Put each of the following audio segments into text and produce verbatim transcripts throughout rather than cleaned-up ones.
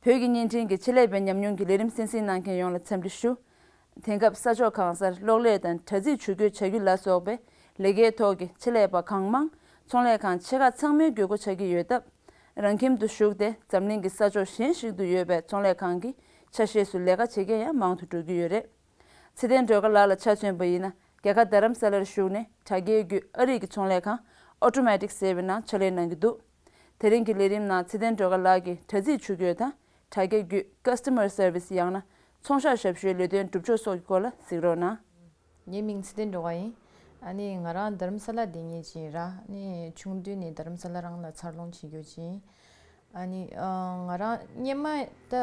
བོད་ཀྱི་བརྙན་འཕྲིན་གྱི་ཆེད་ལས་པའི་ཉམས་མྱོང་གི་ལས་རིམ་གསན་གཟིགས་གནང་མཁན་ཡོངས་ལ་འཚམས་འདྲི་ཞུ། དེང་སྐབས་ས་ཕྱོགས་གང་སར་གློག་ཀླད་དང་དྲ་ཚིགས་ཇུས་འགོད་བྱ་རྒྱུ་ལ་སོགས་པའི་ལས་ཀའི་ཐོག་གི་ཆེད་ལས་པ་གང་མང་ཚོང་ལས་ཁང་ཆེ་ཁག་ཚང་མའི་དགོས་མཁོ་ཆགས་ཀྱི་ཡོད་སྟབས། རང་ཁྱིམ་དུ་བཞུགས་ཏེ་འཛམ་གླིང་གི་ས་ཕྱོགས་གཞན་ཞིག་ཏུ་ཡོད་པའི་ཚོང་ལས་ཁང་གི་ཆ་ཤས་སུ་ལས་ཀ་བྱེད་མཁན་ཡང་མང་དུ་འགྲོ་གི་ཡོད་རེད། ཚེ་བརྟན་སྒྲོལ་དཀར་ལགས་ལ་ཆ་མཚོན་པ་ཡིན་ན། རྒྱ་གར་རྡ་རམ་ས་ལར་བཞུགས་ནས་དྲ་རྒྱའི་བརྒྱུད་ཨ་རིག་གི་ཚོང་ལས་ཁང་ཨོ་ཊོ་མེ་ཊིག་ཟེར་བའི་ནང་ཕྱག་ལས་གནང་གི་འདུག་དེ་རིང་གི་ལས་རིམ་ནང་ཚེ་བརྟན་སྒྲོལ་དཀར་ལགས་ཀྱིས་དྲ་ཚིགས་ཇུས་འགོད་དང་དྲ་རྒྱ་བརྒྱུད་customer service ཡང་ན་ཚོང་ཤག་ཞབས་ཞུའི་ལས་དོན་སྒྲུབ་ཕྱོགས་སོགས་ཀྱི་སྐོར་ལ་གཟིགས་རོགས་གནང་། ངའི་མིང་ཚེ་བརྟན་སྒྲོལ་དཀར་ཡིན། ཨ་ནི་ང་རང་རྡ་རམ་ས་ལ་བསྡད་མཁན་ཅིག་ཡིན་ར། ཨ་ནི་ཆུང་དུས་ནས་རྡ་རམ་ས་ལ་རང་ལ་འཚར་ལོངས་བྱེད་རྒྱུ་ཅིག་ཡིན། ཨ་ནི་ཨ་ང་རང་སྔོན་མ་ད་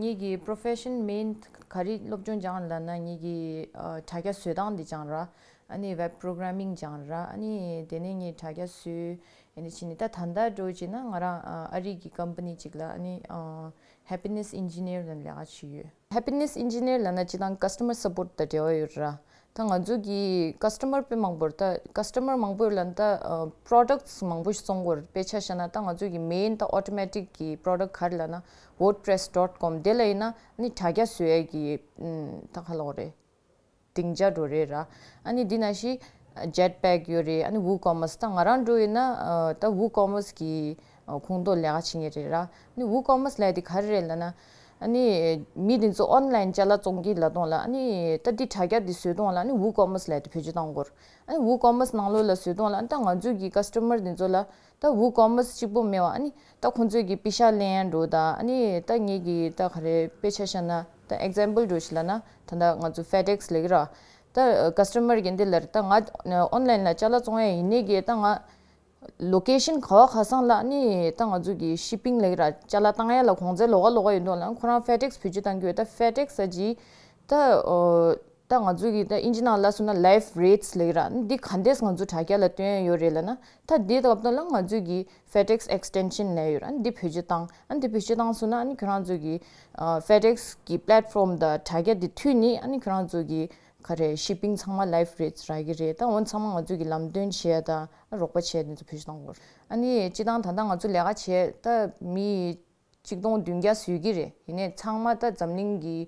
ངེད་ཀྱི་profession main ག་རེ་སློབ་སྦྱོང་སྦྱངས་ལབ་ན། ངེད་ཀྱི་ཨ་དྲ་རྒྱ་བཟོ་སྟངས་འདི་སྦྱངས་ར། ཨ་ནི་web programming སྦྱངས་ར། ཨ་ནི་དེ་ནས་ངས་དྲ་རྒྱ་བཟོས། ཨ་ནི་ཕྱིན་ནས་ད་ད་ལྟ་འགྲོ་བྱས་ན་ང་རང་ཨ་ཨ་རི་གི་company ཅིག་ལ་ཨ་ནི་ཨ་happiness engineer ལ་ལས་ཀ་བྱེད་ཡོད། Happiness engineer ལབ་ན་སྤྱིར་བཏང་customer support དང་འབྲེལ་བ་ཡོད་ར། ད་ང་ཚོ་གི་customer དཔེ་མང་པོར་ད་customer མང་པོ་ལ་ད་ཨ་products མང་པོ་ཞིག་བཙོང་དགོས་རེད། དཔེ་ཆ་བཞག་ན་ད་ང་ཚོ་གི་main ད་automatic གི་product ག་རེ་ལབ་ན་wordpress dot com དེ་ལ་ཡིན་ན་ཨ་ནི་དྲ་རྒྱ་བཟོ་ཡས་ཀྱི་ཨམ་ད་ག་ལབ་དགོས་རེད། སྡིངས་ཆ་འགྲོ་རེད་ར། ཨ་ནི་འདི་ན་ཞིག་Jetpack ཡོད་རེད། ཨ་ནི་WooCommerce ད་ང་རང་འགྲོ་ཡིན་ན་ཨ་ད་WooCommerce གི་ཨ་ཁོངས་གཏོགས་ལས་ཀ་བྱེད་མཁན་རེད་ར། ཨ་ནི་WooCommerce ལབ་དེ་ག་རེ་རེད་ལབ་ན། ཨ་ནི་མི་དེ་ཚོ་online ཅ་ལག་བཙོང་གི་ལབ་དུས་ལ། ཨ་ནི་ད་འདི་དྲ་རྒྱ་འདི་བཟོས་དུས་ལ་ཨ་ནི་WooCommerce ལབ་དེ་བེད་སྤྱོད་བཏང་དགོས། ཨ་ནི་WooCommerce ནང་ལོགས་ལ་བཟོས་དུས་ལ་ཨ་ནི་ད་ང་ཚོའི་གི་customer དེ་ཚོ་ལ་ད་WooCommerce གཅིག་པོ་མེད་པ། ཨ་ནི་ད་ཁོང་ཚོས་ཀྱི་པི་ཤ་ལེན་འགྲོ་ད། ཨ་ནི་ད་ངེད་ཀྱི་ད་ག་རེ་དཔེ་ཆ་བཞག་ན་ད་example འགྲོ་ཞིག་ལབ་ན། ད་ད་ང་ཚོ་FedEx ལབ་ཀྱི་ར། ད་customer གྱིས་འདི་ལབ་རེད། ད་ང་online ལ་ཅ་ལག་བཙོང་ཡ་ཡིན་ནའི་གི་ད་ང་location ག་བ་ག་ས་ལ་ཨ་ནི་ད་ང་ཚོ་གི་shipping ལབ་ཀྱི་ར། ཅ་ལག་བཏང་ཡ་ལ་གོང་ཚད་ལོགས་ཀ་ལོགས་ཀ་ཡོད་དུས་ལ་ཁོ་རང་FedEx བེད་སྤྱོད་བཏང་གི་ཡོད། ད་FedEx ཟེར་གྱི་ད་ཨོ། ད་ང་ཚོ་གི་ད་ཨིན་ཇི་ནང་ལབ་སོང་ན་live rates ལབ་ཀྱི་ར། འདི་ག་འདྲས་ང་ཚོ་དྲ་རྒྱ་ལ་སྟོན་ཡ་ཡོད་རེད་ལབ་ན། ད་འདི་སྐབས་དུ་ལ་ང་ཚོ་གི་FedEx extension ལབ་ཡོད་ར། འདི་བེད་སྤྱོད་བཏང་། ཨ་འདི་བེད་སྤྱོད་བཏང་སོང་ན་ཨ་ནི་ཁྱོད་རང་ཚོ་གི་ཨ་FedEx གི་platform དང་དྲ་རྒྱ་འདི་མཐུད་ནས་ཨ་ནི་ཁྱོད་རང་ཚོ་གི་ག་རེ་shipping ཚང་མ་live rates རག་གི་རེད། ད་འོ་ཚང་མ་ང་ཚོ་གི་ལམ་སྟོན་བྱེད་ཡ་དང་རོགས་པ་བྱེད་ཡ་འདི་ཚོ་བེད་སྤྱོད་བཏང་དགོས་རེད། ཨ་ནི་སྤྱིར་བཏང་ད་ལྟ་ང་ཚོ་ལས་ཀ་བྱེད་ད་མི་གཅིག་སྟོང་བདུན་བརྒྱ་བཟོས་ཀྱི་རེད། ཡིན་ནའི་ཚང་མ་ད་འཛམ་གླིང་གི་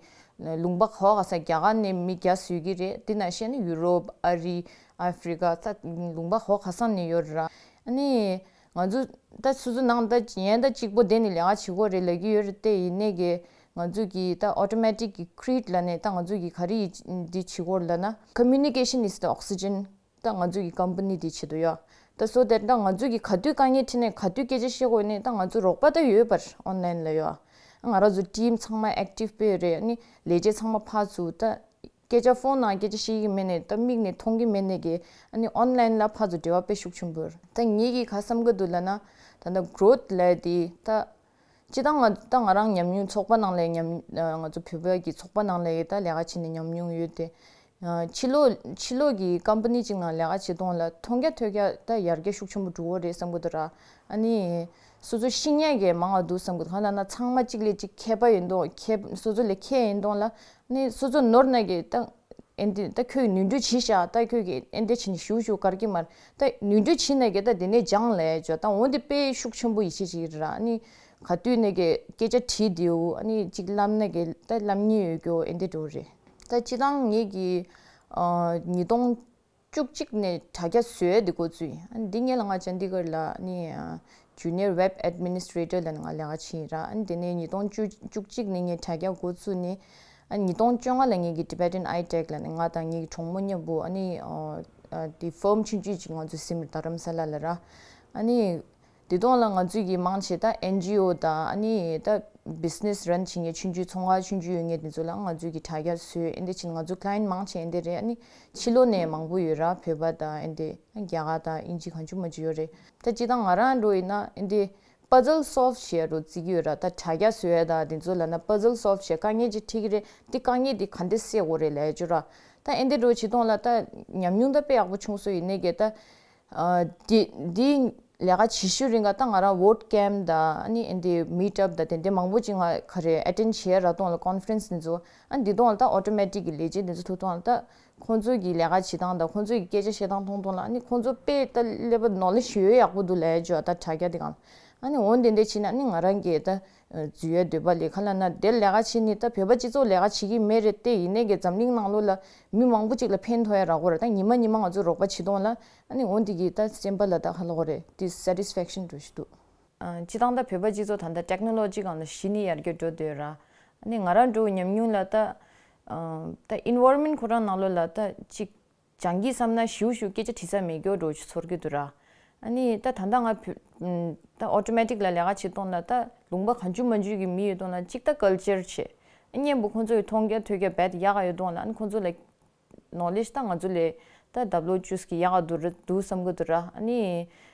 ལུང་པ་ག་བ་ག་ས། རྒྱ་གར་ནས་མི་བརྒྱ་བཟོས་ཀྱི་རེད། དེ་ནང་བཞིན་ནི་ཡུ་རོབ། ཨ་རི། ཨ་ཧྥི་རི་ཀ། ད་ལུང་པ་ག་བ་ག་ས་ནས་ཡོད་རེད་ར། ཨ་ནི་ང་ཚོ་ད་སོ་སོ་ནང་ད་ཡན་ད་གཅིག་པོ་བསྡད་ནས་ལས་ཀ་བྱེད་དགོས་རེད་ལབ་ཀྱི་ཡོད་རེད་དེ། ཡིན་ནའི་གི་ང་ཚོ་གི་ད་automatic གི་crit ལབ་ནས་ད་ང་ཚོ་གི་ག་རེ་འདི་བྱེད་དགོས་རེད་ལབ་ན། Communication is the oxygen ད་ང་ཚོ་གི་company དེ་ཆེད་དུ་ཡོད། ད་so that ད་ང་ཚོ་གི་ག་དུས་དཀའ་ངལ་འཕྲད་ནས་ག་དུས་སྐད་ཆ་བཤད་དགོས་ནས་ད་ང་ཚོ་རོགས་པ་ད་ཡོད་པར་online ལ་ཡོད། ང་རང་ཚོ་team ཚང་མ་active དཔེ་རེད། ཨ་ནི་ལས་བྱེད་ཚང་མ་ཕར་ཚུར་ད་སྐད་ཆ་phone ནང་སྐད་ཆ་བཤད་ཀྱི་མེད་ནས་ད་མིག་ནས་མཐོང་གི་མེད་ནས་གི་ཨ་ནི་online ལ་ཕར་ཚུར་འབྲེལ་བ་དཔེ་ཤུགས་ཆེན་པོ་རེད། ད་ངེད་ཀྱི་ག་བསམ་གི་འདུག་ལབ་ན། ད་ད་growth ལབ་དེ་ད། སྤྱིར་བཏང་ང་ད་ང་རང་ཉམས་མྱོང་ཚོགས་པ་ནང་ལ་ཉམས་ང་ཚོ་བོད་པ་གི་ཚོགས་པ་ནང་ལ་ད་ལས་ཀ་བྱས་ནས་ཉམས་མྱོང་ཡོད་དེ། ཕྱི་ལོགས་ཕྱི་ལོགས་ཀྱི་company ཅིག་ནང་ལས་ཀ་བྱེད་སྟངས་ལ་མཐོང་རྒྱ་ཐོས་རྒྱ་ད་ཡར་རྒྱས་ཤུགས་ཆེན་པོ་འགྲོ་གི་རེད་བསམ་གི་འདུག་ར། ཨ་ནི་སོ་སོ་ཤེས་མཁན་གྱི་མང་བ་འདུག་བསམ་གི་འདུག་གང་ལབ་ན་ཚང་མ་གཅིག་ལས་གཅིག་མཁས་པ་ཡིན་དོ། མཁས་སོ་སོ་ལས་མཁས་ཡིན་དོ་ལ་ནི་སོ་སོ་ནོར་ན་གི་ད། ཨེ་འདི་ད་ཁྱོད་ནུས་འགྲུལ་བྱས་ཤག་ད་ཁྱོད་ཀྱིས་ཨེ་འདི་བྱས་ནས་ཞུ་ཞུ་དགར་གྱི་མ་རེད། ད་ནུས་འགྲུལ་བྱས་ན་གི་ད་དེ་ནས་སྦྱངས་ལས་བྱོས། ད་འོ་འདི་དཔེ་ཤུགས་ཆེན་པོ་ཡིད་ཆེས་ཅིག་རེད་ར། ཨ་ནི་ག་དུས་ནས་གི་སྐད་ཆ་དྲིས་དེའུ་ཨ་ནི་གཅིག་ལབ་ན་གི་ད་ལབ་མཁན་ཡོད་རྒྱུ་ཨེ་འདི་འགྲོ་རེད། ད་སྤྱིར་བཏང་ངེད་ཀྱི་ཨ་ཉིས་སྟོང་བཅུ་གཅིག་ནས་དྲ་རྒྱ་བཟོས་འདི་འགོ་བཙུགས་ཡིན། ཨ་ནི་འདི་སྔོན་ལ་ང་ཅན་དི་གར་ལ་ཨ་ནི་ཨ་Junior Web Administrator ལབ་ནས་ང་ལས་ཀ་བྱས་ཡིན་ར། ཨ་ནི་དེ་ནས་ཉིས་སྟོང་བཅུ་བཅུ་གཅིག་ནས་ངས་དྲ་རྒྱ་འགོ་བཙུགས་ནས། ཨ་ཉིས་སྟོང་བཅོ་ལྔ་ལ་ངེད་ཀྱི་Tibetan iTech ལབ་ནས་ང་དང་ངེད་ཀྱི་གྲོགས་མོ་མཉམ་པོ་ཨ་ནི་ཨ་ཨ་དེ་firm ཆུང་ཆུང་ཅིག་ང་ཚོས་ཟིན་པར་རྡ་རམ་ས་ལ་ལ་ར། ཨ་ནི་དེ་དོན་ལ་ང་ཚོས་ཀྱི་མང་ཆེ་ད་ཨེན་ཇི་ཨོ་དང་ཨ་ནི་ད་business run བྱེད་མཁན་ཆུང་ཆུང་ཚོང་ཁང་ཆུང་ཆུང་ཡོད་མཁན་དེ་ཚོ་ལ་ང་ཚོས་ཀྱི་དྲ་རྒྱ་བཟོས། ཨེ་འདི་བྱས་ང་ཚོ་client མང་ཆེ་ཨེ་འདི་རེད། ཨ་ནི་ཕྱི་ལོགས་ནས་མང་པོ་ཡོད་ར། བོད་པ་དང་ཨེ་འདི་རྒྱ་གར་དང་དབྱིན་ཇི་གང་བྱུང་མང་བྱུང་ཡོད་རེད། ད་སྤྱིར་བཏང་ང་རང་འགྲོ་ཡིན་ན་ཨེ་འདི་puzzle solve བྱེད་ཡ་རུ་བརྩི་གི་ཡོད་ར། ད་དྲ་རྒྱ་བཟོ་ཡ་དང་དེ་ཚོ་ལ་ན་puzzle solve བྱེད་དཀའ་ངལ་ཅིག་འཕྲད་ཀྱི་རེད། འདི་དཀའ་ངལ་འདི་ག་འདྲས་སེལ་དགོས་རེད་ལབ་ཡ་ཅིག་ར། ད་ཨེ་འདི་འགྲོ་བྱེད་སྟངས་ལ་ད་ཉམས་མྱོང་ད་དཔེ་ཡག་པོ་བྱུང་སོང་། ཡིན་ནའི་གི་ད་ཨ་འདི་འདི་ལས་ཀ་བྱེད་ཤུལ་རིང་ག་ད་ང་རང་WordCamp དང་ཨ་ནི་ཨེ་འདི་Meetup དང་དེ་འདྲས་མང་པོ་ཅིག་ང་ག་རེ་attend བྱེད་ཡ་རག་སྟངས་ལ་conference འདི་ཚོ། ཨ་འདི་སྟངས་ལ་ད་automatic གི་ལས་བྱེད་འདི་ཚོ་ཐུག་སྟངས་ལ་ད་ཁོང་ཚོ་གི་ལས་ཀ་བྱེད་སྟངས་དང་ཁོང་ཚོ་གི་སྐད་ཆ་བཤད་སྟངས་མཐོང་སྟངས་ལ་ཨ་ནི་ཁོང་ཚོ་དཔེ་ད་ཀླད་པ་knowledge ཡོད་ཡག་པོ་འདུག་ལབ་ཡ་ཅིག་ཡོད། ད་དྲ་རྒྱ་འདི་སྒང་ལ། ཨ་ནི་འོ་དེ་འདྲ་བྱས་ན་ཨ་ནི་ང་རང་གིས་ད་འཛུལ་ཡའི་འདོད་པ་ལས། ག་ལབ་ན་དེར་ལས་ཀ་བྱེད་ནི་ད་བོད་པ་སྤྱི་ཚོགས་ལས་ཀ་བྱེད་ཀྱི་མེད་རེད་དེ། ཡིན་ནའི་གི་འཛམ་གླིང་ནང་ལོགས་ལ་མི་མང་པོ་ཅིག་ལ་ཕན་ཐོགས་ཡ་རག་གི་རེད། ད་ཉི་མ་ཉི་མ་ང་ཚོས་རོགས་པ་བྱེད་སྟངས་ལ་ཨ་ནི་འོ་འདི་གིས་ད་སེམས་པ་ལ་ད་ག་ལབ་དགོས་རེད། dissatisfaction་འདྲ་ཞིག་འདུག་ཨ། སྤྱིར་བཏང་ད་བོད་པ་སྤྱི་ཚོགས་ད་ལྟ་ཊེག་ནོ་ལོ་ཇི་སྒང་ལ་གཞི་ནས་ཡར་རྒྱས་འགྲོ་བསྡད་ཡོད་ར། ཨ་ནི་ང་རང་འདྲ་བོ་ཉམས་མྱོང་ལ་ད་ཨ་ད་environment ཁོ་རང་ནང་ལོགས་ལ་ད་ཅིག་སྦྱང་གི་བསམ་ན་ཞིའུ་ཞིའུ་སྐད་ཆ་དྲི་ས་མེད་རྒྱུ་འདྲ་བོ་ཅིག་ཚོར་གྱི་འདུག་ར། ཨ་ནི་ད་ད་ལྟ་ང་བོད་ཨམ་ད་ཨོ་ཊོ་མེ་ཊིག་ལ་ལས་ཀ་བྱེད་སྟངས་ལ་ད་ལུང་པ་གང་བྱུང་མང་བྱུང་གི་མི་ཡོད་སྟངས་ལ་གཅིག་ད་ཀལ་ཅར་བྱས། ཨ་གཉིས་པ་ཁོང་ཚོ་ཡི་མཐོང་རྒྱ་ཐོས་རྒྱ་རྦད་དེ་ཡག་ག་ཡོད་སྟངས་ལ། ཨ་ནི་ཁོང་ཚོ་ལ་ནོ་ལེཇ་ད་ང་ཚོ་ལས་ད་ཌབ་ལོ་ཅུས་ཀྱི་ཡག་ག་འདུག་ར་འདུག་བསམ་གྱི་འདུག་ར། ཨ་ནི་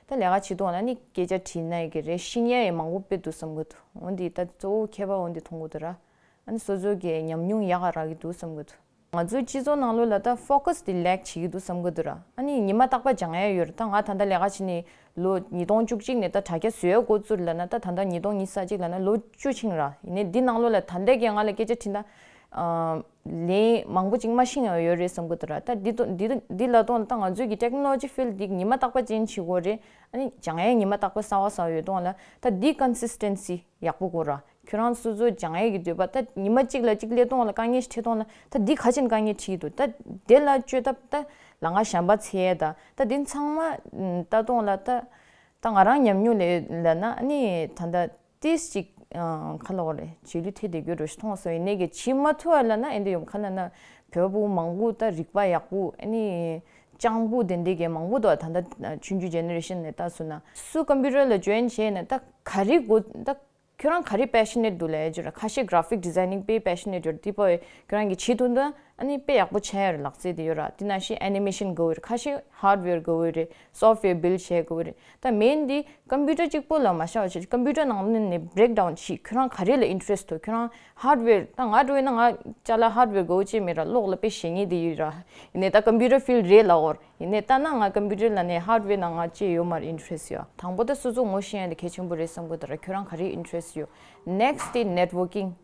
ད་ལས་ཀ་བྱེད་སྟངས་ལ་ཨ་ནི་སྐད་ཆ་དྲིས་ན་ཡི་གེ་རེད། ཤེས་ཡ་ཡི་མང་པོ་དཔེ་འདུག་བསམ་གྱི་འདུག་འོ་འདི་ད་གཙོ་བོ་ཁྱད་པར་འོ་འདི་མཐོང་གི་འདུག་ར། ཨ་ནི་སོ་སོ་གི་ཉམས་མྱོང་ཡག་ག་རག་གི་འདུག་བསམ་གྱི་འདུག་ང་ཚོའི་སྤྱི་ཚོགས་ནང་ལོགས་ལ་ད་ཕོ་ཀས་དེ་ལེག་བྱེད་ཀྱི་འདུག་བསམ་གྱི་འདུག་ར། ཨ་ནི་ཉི་མ་རྟག་པར་སྦྱང་ཡ་ཡོད་རེད། ད་ང་ད་ལྟ་ལས་ཀ་བྱེད་ནས་ལོ་ཉིས་སྟོང་བཅུ་གཅིག་ནས་ད་དྲ་རྒྱ་བཟོ་ཡ་འགོ་བཙུགས་ལབ་ན་ད་ད་ལྟ་ཉིས་སྟོང་ཉི་ཤུ་རྩ་གཅིག་ལབ་ན་ལོ་བཅུ་ཕྱིན་ར། ཡིན་ནའི་འདི་ནང་ལོགས་ལ་ད་ལྟ་གི་ང་ལ་སྐད་ཆ་དྲིས་ན་ཨ་ལན་མང་པོ་ཅིག་མ་ཤེས་ཡ་ཡོད་རེད་བསམ་གྱི་འདུག་ར། ད་འདི་དོ་འདི་འདི་ལ་ལྟོས་ན་ད་ང་ཚོའི་གི་ཊེག་ནོ་ལོ་ཇི་ཕིལ་འདི་ཉི་མ་རྟག་པར་ཅན་བྱེད་དགོས་རེད། ཨ་ནི་སྦྱང་ཡ་ཉི་མ་རྟག་པར་གསར་བ་གསར་བ་ཡོད་སྟངས་ལ་ད་འདི་ཀོན་སིས་ཊེན་སི་ཡག་པོ་དགོས་ར། ཁྱོད་རང་སོ་སོ་སྦྱང་ཡས་ཀྱི་འདོད་པ་ད་ཉི་མ་གཅིག་ལ་གཅིག་སླེབས་སྟངས་ལ་དཀའ་ངལ་ཞིག་འཕྲད་སྟངས་ལ་ད་འདི་ག་ཅིག་དཀའ་ངལ་འཕྲད་ཀྱི་འདུག་ད་དེ་ལ་བཅོས་ཐབས་ད་ལ་ང་གཞན་པ་འཚོལ་ཡས་ད་ད་འདི་ཚང་མ་ལྟ་སྟངས་ལ་ད་ད་ང་རང་ཉམས་མྱོང་ལས་ལབ་ན་ཨ་ནི་ད་ད་ཏིས་ཅིག་ག་ལབ་དགོས་རེད། རྗེས་ལུས་ཐེབས་བསྡད་རྒྱུ་འདྲ་ཞིག་མཐོང་སོང་། ཡིན་ནའི་གི་བྱེད་མ་ཐུབ་པ་ལབ་ན་ཨེ་འདི་ཡོང་ག་ལབ་ན་བོད་པ་མང་པོ་ད་རིག་པ་ཡག་པོ་ཨ་ནི་སྤྱང་པོ་དེ་འདྲའི་གི་མང་པོ་འདུག་ད་ད་ཆུང་ཆུང་ཇེ་ནེ་རེ་ཤན་ནས་ལྟ་སོང་ན་སུ་ཀམ་པུ་ཊར་ལ་ཇོ་ཡིན་བྱས་ནས་ད་ག་རེ་དགོས་ད། ཁྱོད་རང་ག་རེ་པེ་ཤ་ནེཊ་འདུག་ལབ་ཡ་ཅིག་ཡོད་ར། ཁ་ཤས་གྷ་ར་ཕིག་ཌི་ཛའི་ནིང་དཔེ་པེ་ཤ་ནེཊ་ཡོད་ར། དེ་པོ་ཁྱོད་རང་གིས་བྱེད་ཐུབ་ན་ཨ་ནི་དཔེ་ཡག་པོ་ཆགས་ཡ་ར་ལག་རྩལ་དེ་ཡོད་ར། དེ་ནང་བཞིན་ཨེ་ནི་མེ་ཤན་དགའ་བོ་རེད། ཁ་ཤས་ཧར་ཌི་ཝེར་དགའ་བོ་རེད། སོཕ་ཊི་ཝེར་བིལ་ཌི་བྱེད་དགའ་བོ་རེད། ད་མེན་དེ་ཀམ་པུ་ཊར་གཅིག་པོ་ལ་མ་བཞག་པ་བྱས་ཀམ་པུ་ཊར་ནང་ནས་བྷི་རེག་ཌའུན་བྱེད། ཁྱོད་རང་ག་རེ་ལ་ཨིན་ཊེ་རེ་སི་འདུག་ཁྱོད་རང་ཧར་ཌི་ཝེར་ད་ང་འདྲ་བོ་ཡིན་ན་ང་ཅ་ལག་ཧར་ཌི་ཝེར་དགའ་བོ་ཅིག་མེད་ར། གློག་ལ་དཔེ་ཞེད་སྙིང་དེ་ཡོད་ར། ཡིན་ནའི་ད་ཀམ་པུ་ཊར་ཕིལ་ཌི་རེད་ལབ་ཡོད་ར། ཡིན་ནའི་ལྟ་ན་ང་ཀམ་པུ་ཊར་ལབ་ནའི་ཧར་ཌི་ཝེར་ནང་ང་ཅི་ཡོད་མ་རེད་ཨིན་ཊེ་རེ་སི་ཡོད། དང་པོ་ད་སོ་སོ་ངོ་ཤེས་ཡ་དེ་གལ་ཆེན་པོ་རེད་བསམ་གི་འདུག་ར། ཁྱོད་རང་ག་རེ་ཨིན་ཊེ་རེ་སི་ཡོད། ནེག་སི་ཊི་དེ་ནེཊ་ཝོར་ཀིང་།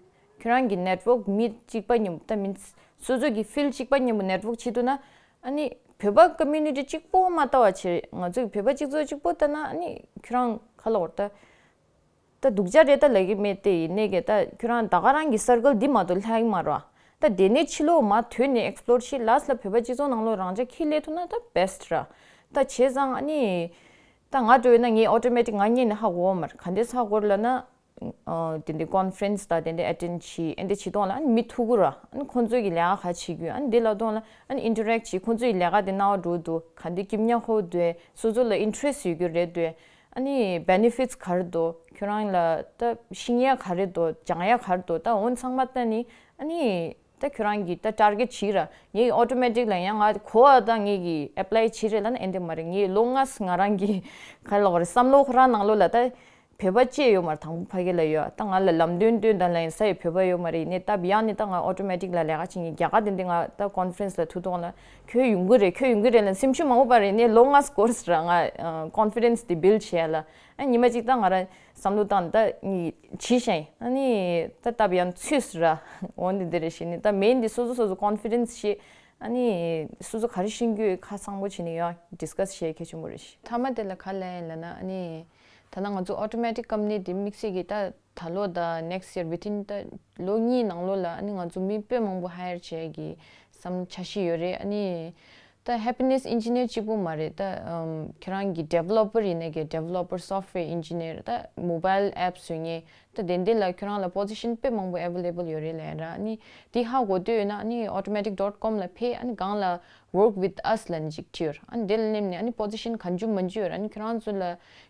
ཁྱོད་རང་གི་ནེཊ་ཝོརྐ་མི་གཅིག་པ་མཉམ་པོ་ད་མིན་སོ་སོ་གི་ཕིལ་ཌི་གཅིག་པ་མཉམ་པོ་ནེཊ་ཝོརྐ་བྱེད་ཐུབ་ན་ཨ་ནི་བོད་པ་ཀོ་མུ་ནི་ཊི་གཅིག་པོ་མ་ལྟ་བ་བྱེད། ང་ཚོ་གི་བོད་པ་གཅིག་ཚོ་གཅིག་པོ་ལྟ་ན་ཨ་ནི་ཁྱོད་རང་ག་ལབ་དགོས་རེད་ད། ད་སྡུག་ཅག་རེད་ད་ལབ་ཀྱི་མེད་དེ། ཡིན་ནའི་གི་ད་ཁྱོད་རང་ད་ག་རང་གི་སར་ཀལ་འདི་མ་གཏོགས་ལྷག་གི་མ་རེད་བ། ད་དེ་ནས་ཕྱི་ལོགས་མར་ཐོན་ནས་ཨེག་སི་པི་ལོར་བྱེད། ལ་སི་ལ་བོད་པ་སྤྱི་ཚོགས་ནང་ལོགས་རང་ཅག་ཁྱི་སླེབས་ཐུབ་ན་ད་བེ་སི་ཊི་ར། ད་བྱས་ཙང་ཨ་ནི་ད་ང་འདྲ་བོ་ཡིན་ན་ངས་ཨོ་ཊོ་མེ་ཊིག་ང་གཉིས་ནས་ཧ་གོ་བ་མ་རེད། ག་འདྲས་ཧ་གོ་རེད་ལབ་ན། ཨ་དེ་འདྲའི་ཀོན་ཕ་རེན་སི་དང་དེ་འདྲའི་ཨེ་ཊེན་ཌི་བྱེད། ཨེ་འདྲ་བྱེད་སྟངས་ལ་ཨ་ནི་མི་ཐུག་གི་ར། ཨ་ནི་ཁོང་ཚོའི་གི་ལས་ཀ་ག་བྱེད་རྒྱུ་ཨ་ནི་དེ་ལབ་སྟངས་ལ་ཨ་ནི་ཨིན་ཊར་ཨེག་བྱེད། ཁོང་ཚོའི་ལས་ཀ་དེ་སྣང་བ་འགྲོ་འདུག་ག་འདྲའི་སྐྱིད་མཉམ་ཧོ་འདུག་སོ་སོ་ལ་ཨིན་ཊརེ་སི་ཡོད་རྒྱུ་རེད་འདུག་ཨ་ནི་བེ་ནེ་ཕིཊ་སི་ག་རེ་འདུག་ཁྱོད་རང་ལ་ད་ཤེས་ཡ་ག་རེ་འདུག་སྦྱང་ཡ་ག་རེ་འདུག་ད་འོ་ཚང་མ་ལྟ་ནི་ཨ་ནི་ད་ཁྱོད་རང་གིས་ད་ཊར་གེཊ་བྱེད་ར། ངས་ཨོ་ཊོ་མེ་ཊིག་ལ་ཡང་ང་གོ་བ་ད་ངས་གི་ཨེབ་ལའི་བྱེད་རེད་ལབ་ན་ཨེ་འདྲ་མ་རེད། ངས་ལོ་ལྔ་ང་རང་གི་ག་རེ་ལབ་དགོས་རེད། བསམ་བློ་ཁོ་རང་ནང་ལོགས་ལ་ད་བོད་པ་ཅིག་ཡོད་མ་རེད། དང་པོ་ཕ་གི་ལ་ཡོད། ད་ང་ལ་ལམ་སྟོན་སྟོན་དང་ལ་ཡིན་ས་ཡི་བོད་པ་ཡོད་མ་རེད། ཡིན་ནའི་ད་ཡང་ནི་ད་ང་ཨོ་ཊོ་མེ་ཊིག་ལ་ལས་ཀ་བྱེད་མཁན་རྒྱ་གར་དེ་འདྲ་ང་ད་ཀོན་ཕ་རེན་སི་ལ་ཐུག་དུས་ལ་ཁྱོད་ཡོང་གི་རེད་ཁྱོད་ཡོང་གི་རེད་ལབ་སེམས་ཤུགས་མང་པོ་པ་རེད། ཡིན་ནའི་ལོ་ལྔ་སྐོར་ཟེར་ར་ང་ཀོན་ཕི་ཌེན་སི་དེ་བིལ་ཌི་བྱས་ལ། ཨ་ཉི་མ་གཅིག་ད་ང་རང་བསམ་བློ་བཏང་ད་ངས་བྱས་ཤིང་ཨ་ནི་ད་སྟབས་ཡག་ཚུད་ཟེར་ར། འོ་འདི་འདི་རེད་ཞེས་ནི་ད་མེན་འདི་སོ་སོ་སོ་སོ་ཀོན་ཕི་ཌེན་སི་ཞིག་ཨ་ནི་སོ་སོ་ག་རེ་ཤེས་རྒྱུ་ཁ་ཚང་པོ་བྱས་ནས་ཡང་ཌིས་ཀ་སི་བྱེད་གལ་ཆེན་པོ་རེད། མཐའ་མ་དེ་ལ་ག་ལབ་ཡིན་ལབ་ན་ཨ་ནི་ད་ལྟ་ང་ཚོ་ཨོ་ཊོ་མེ་ཊིག་ཀམ་པ་ནི་དེ་དམིགས་བསལ་གྱིས་ད་ད་ལོ་དང་ནེག་སི་ཡར་ཝི་ཐིན་ད་ལོ་གཉིས་ནང་ལོགས་ལ་ཨ་ནི་ང་ཚོ་མི་དཔེ་མང་པོ་ཧ་ཡར་བྱེད་ཀྱི་བསམ་འཆར་གཞི་ཡོད་རེད། ཨ་ནི་ད་ཧེ་པི་ནེ་སི་ཨིན་ཇི་ནི་ཡར་གཅིག་པུ་མ་རེད། ད་ཨམ་ཁྱེད་རང་གི་ཌི་ཝེ་ལོ་པར་ཡིན་ནའི་གི་ཌི་ཝེ་ལོ་པར། སོཕ་ཊི་ཝེར་ཨིན་ཇི་ནི་ཡར། ད་མོ་བྷའིལ་ཨེབ་བཟོ་མཁན། ད་དེ་འདྲ་ལ་ཁྱོད་རང་ལ་པོ་ཟི་ཤན་དཔེ་མང་པོ་ཨེ་ཝེ་ལེ་བལ་ཡོད་རེད་ལབ་ར། ཨ་ནི་དེ་ཧ་གོ་འདོད་ཡོད་ན་ཨ་ནི་ཨོ་ཊོ་མེ་ཊིག་ཌོཊ་ཀོམ་ལ་ཕེབས། ཨ་ནི་སྒང་ལ་Work with us ལབ་ནི་ཅིག་བྲིས་ཡོད་ར། ཨ་ནི་དེ་ལ་སླེབས་ནས་ཨ་ནི་པོ་ཟི་ཤན་གང་བྱུང་མང་བྱུང་ཡོད་ར། ཨ་ནི་ཁྱོད་རང་ཚོ་ལ་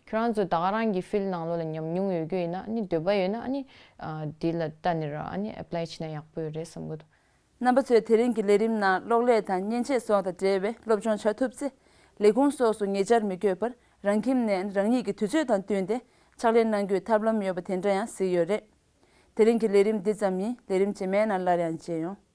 ཁྱོད་རང་ཚོ་ད་ག་རང་གི་ཕིལ་ཌི་ནང་ལོགས་ལ་ཉམས་མྱོང་ཡོད་རྒྱུ་ཡིན་ན་ཨ་ནི་འདོད་པ་ཡོད་ན་ཨ་ནི་ཨ་དེ་ལ་ལྟ་ནི་ར། ཨ་ནི་ཨེབ་ལའི་བྱས་ན་ཡག་པོ་ཡོད་རེད་བསམ་གི་འདུག་རྣམ་པ་ཚོས་དེ་རིང་གི་ལས་རིམ་ནང་གློག་ཀླད་དང་མཉེན་ཆས་སོགས་དང་འབྲེལ་བའི་སློབ་སྦྱོང་བྱ་ཐུབ་ཚེ། ལས་ཁུངས་སོགས་སུ་ཉེ་ཆར་མི་དགོས་པར་རང་ཁྱིམ་ནས་རང་ཉིད་ཀྱི་དུས་ཚོད་དང་བསྟུན་ཏེ་ཕྱག་ལས་གནང་རྒྱུའི་ཐབས་ལམ་ཡོད་པ་དེ་འདྲ་ཡང་གཟིགས་ཡོད་རེད། དེ་རིང་གི་ལས་རིམ་འདི་ཙམ་ཡིན། ལས་རིམ་རྗེས་མའི་ནང་སླར་ཡང་མཇལ་ཡོང་།